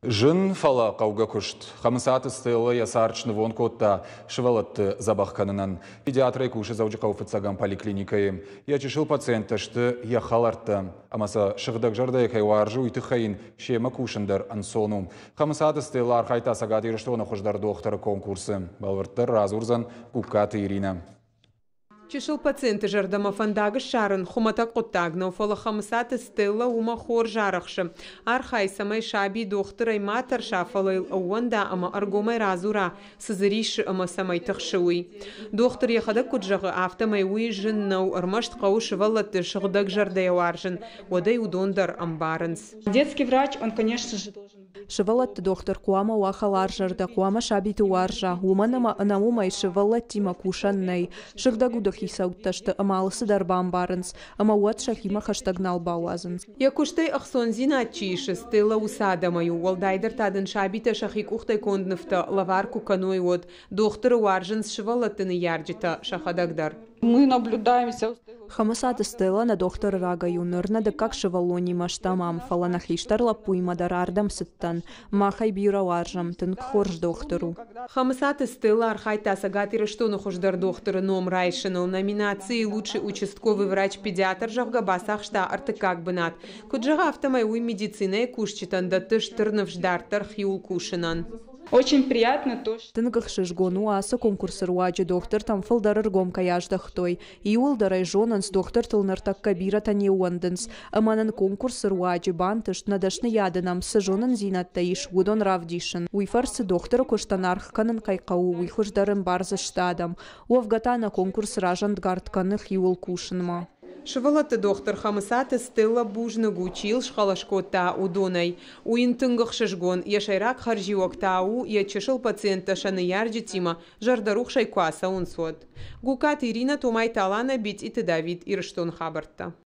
Зын, фӕлӕ хъӕугӕ куыст. Хӕмыцаты Стеллӕ йӕ цард снывонд кодта сывӕллӕтты дзӕбӕх кӕнынӕн. Педиатрӕй кусы Дзӕуджыхъӕуы фыццӕгӕм поликлиникӕйы. Йӕ чысыл пациенттӕ сты йӕ хӕлӕрттӕ. Ӕмӕ сӕ сыгъдӕг зӕрдӕйӕ кӕй уарзы, уый тыххӕй йын семӕ кусын дӕр ӕнцон у. Хӕмыцаты Стеллӕ архайдта Цӕгат Ирыстоны хуыздӕр дохтыры конкурсы. Бӕлвырддӕр радзурдзӕн Гугкаты Иринӕ. Чысыл пациенты зӕрдӕмӕ фӕндаг ссарын хуымӕтӕг хъуыддаг нӕу, фӕлӕ Хӕмыцаты Стеллӕ уымӕ хорз арӕхсы. Архайы, цӕмӕй саби дохтырӕй ма тӕрса, фӕлӕ йыл ӕууӕнда ӕмӕ ӕргомӕй радзура, цы дзы риссы ӕмӕ цӕмӕй тыхсы, уый. Дохтыр йӕхӕдӕг куыд зӕгъы, афтӕмӕй уый зын нӕу, ӕрмӕст хъӕуы сывӕллӕтты сыгъдӕг зӕрдӕйӕ уарзын, уӕд ӕй уыдон дӕр ӕмбарынц. Детский врач, он, конечно же, должен Сывӕллӕтты дохтыр хъуамӕ уа хӕларзӕрдӕ, хъуамӕ сабиты уарза, уымӕн ӕмӕ ӕнӕ уымӕй сывӕллӕттимӕ кусӕн нӕй. Сыгъдӕг уды хицӕуттӕ сты ӕмӕ алцыдӕр бамбарынц, ӕмӕ уӕд сӕхимӕ хӕстӕг нал бауадзынц. Йӕ куыстӕй ӕхцондзинад чи исы, Стеллӕ уыцы адӕмӕй у, уӕлдайдӕр та дын сабитӕ сӕхи къухтӕй конд нывтӕ лӕвар куы кӕной, уӕд. Дохтыры уарзынц сывӕллӕтты ныййарджытӕ сӕхӕдӕг дӕр. Мы наблюдаем Хӕмыцаты Стеллӕ нӕ дохтыры рагӕй у, ныр нӕ дыккаг сывӕллонимӕ стӕм ам, фӕлӕ нӕ хистӕр лӕппуимӕ дӕр ардӕм цыдтӕн. Мах ӕй бирӕ уарзӕм, тынг хорз дохтыр у. Хӕмыцаты Стеллӕ архайдта Цӕгат Ирыстоны хуыздӕр дохтыры ном райсыныл. Номинацийы «Лучший участковый врач-педиатр», зӕгъгӕ, бацахста ӕртыккаг бынат. Куыд зӕгъы, афтӕмӕй уый медицинӕйы кусджытӕн дӕтты стыр ныфс дарддӕр хиуыл кусынӕн. Очень приятно то, что Тынг ӕхсызгон у, ацы конкурсы руаджы дохтыртӕм фылдӕр ӕргом кӕй аздӕхтой. Иууылдӕр ӕй зонынц, дохтыртыл ныртӕккӕ бирӕтӕ не ууӕндынц, ӕмӕ нын конкурсы руаджы бантыст, нӕ дӕсныйады нӕм цы зонындзинӕдтӕ ис, уыдон равдисын. Уый фӕрцы дохтыры куыстӕн аргъ кӕнын кӕй хъӕуы, уый хуыздӕр ӕмбардзысты адӕм. Уӕвгӕ та нӕ конкурс разӕнгард кӕны хиуыл кусынмӕ. Сывӕллӕтты дохтыр Хӕмыцаты Стеллӕ бузныг у, чи йыл схъӕлӕс кодта, уыдонӕй. У йын тынг ӕхсызгон, йӕ сӕйраг хӕрзиуӕг та у, йӕ чысыл пациенттӕ сӕ ныййарджытимӕ зӕрдӕрухсӕй куы ацӕуынц, уӕд. Гукаты Иринӕ, Томайты Аланӕ, Битъиты Давид, Ирыстоны хабӕрттӕ.